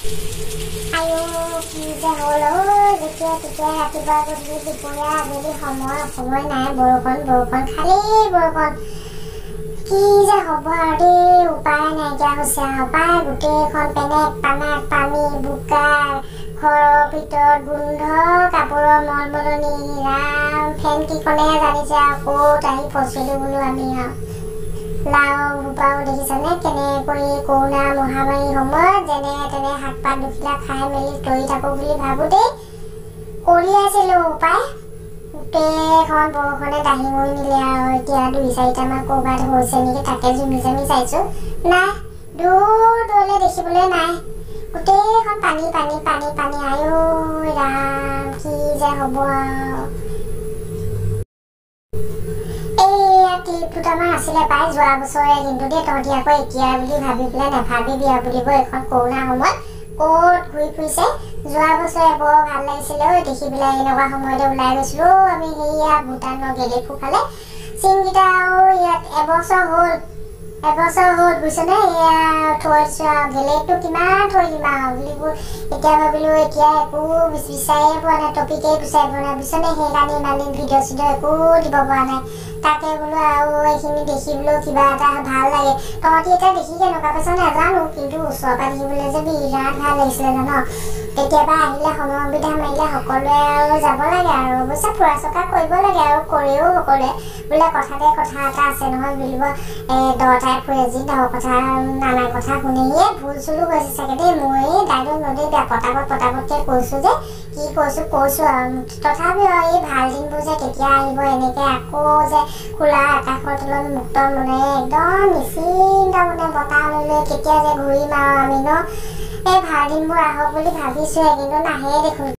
আয়ো কি যে হ'ল অ', যেতিয়া তেতিয়া ৰাতিপুৱা গধূলি দুপৰীয়া আবেলি সময় সময় নাই, বৰষুণ বৰষুণ খালি বৰষুণ। কি যে হ'ব আৰু দেই, উপায় নাইকিয়া হৈছে আৰু পাই। গোটেইখন পেনেক পানাক পানী, বোকা, ঘৰৰ ভিতৰত গোন্ধ, কাপোৰৰ মলমলনি। ৰাম, ফেনকেইখনেহে জানিছে আৰু ক'ত আহি ফচিলোঁ বোলো আমি। আৰু লাও সোপাও দেখিছানে কেনেকৈ কৰোণা মহামাৰীৰ সময়ত যেনে তেনে শাক পাত দুখিলা খাই মেলি তৰি থাকোঁ বুলি ভাবোঁতেই কলিয়াইছিলোঁ পাই, গোটেইখন বৰষুণে দাহি মুৰি নিলে। আৰু এতিয়া দুই চাৰিটামান ক'ৰবাত হৈছে নেকি তাকে জুমি জামি চাইছোঁ, নাই, দূৰ দূৰলৈ দেখিবলৈ নাই, গোটেইখন পানী পানী পানী পানী। আয়ো ৰাম, কি যে হ'ব আৰু। এইয়া টিপ দুটামান আছিলে পাই যোৱা বছৰে কিন্তু দেই, তহঁতি আকৌ এতিয়া বুলি ভাবি পেলাই নাভাবিবি আৰু বুলিব এইখন কৰোণাৰ সময়ত ক'ত ঘূৰি ফুৰিছে। যোৱা বছৰে বৰ ভাল লাগিছিলে ঐ দেখি পেলাই, এনেকুৱা সময়তে ওলাই গৈছিলোঁ আমি সেয়া ভূটানৰ গেলেফু ফালে। চিনকেইটা আৰু ইয়াত এবছৰ হ'ল, এবছৰ হ'ল বুজিছনে। এয়া থৈ দিছোঁ আৰু গেলেকটো কিমান থৈ দিম আৰু বুলিব। এতিয়া ভাবিলোঁ এতিয়া একো বিচাৰিয়ে পোৱা নাই, টপিকেই বিচাৰি পোৱা নাই বুজিছনে, সেইকাৰণে ইমান দিন ভিডিঅ' চিডিঅ' একো দিব পৰা নাই। তাকে বোলো আৰু এইখিনি দেখিবলৈও কিবা এটা ভাল লাগে। তহঁতি এতিয়া দেখি কেনেকুৱা পাইছ নাজানো, কিন্তু ওচৰৰ পৰা দেখিবলৈ যে বিৰাট ভাল লাগিছিলে জান। কেতিয়াবা আহিলে সময় সুবিধা মাৰিলে সকলোৱে আৰু যাব লাগে আৰু অৱশ্যে ফুৰা চকা কৰিব লাগে আৰু কৰেও সকলোৱে। বোলে কথাতে কথা এটা আছে নহয় বুলিব, এই দহটাই ফুৰে যি দহ কথা নানা কথা শুনেহিয়ে ভুল চুলো হৈছে চাগে দেই। মই ডাইলগ নদী পটাপট পটাপটকৈ কৈছোঁ যে কি কৈছোঁ কৈছোঁ আৰু, তথাপিও এই ভাল দিনবোৰ যে কেতিয়া আহিব, এনেকৈ আকৌ যে খোলা আকাশৰ তলত মুক্ত মনেৰে একদম নিশ্চিন্ত মনে বতাহ লৈ লৈ কেতিয়া যে ঘূৰিম আৰু আমি ন। এই ভাল দিনবোৰ আহক বুলি ভাবিছোঁহে, কিন্তু নাহেই দেখোন।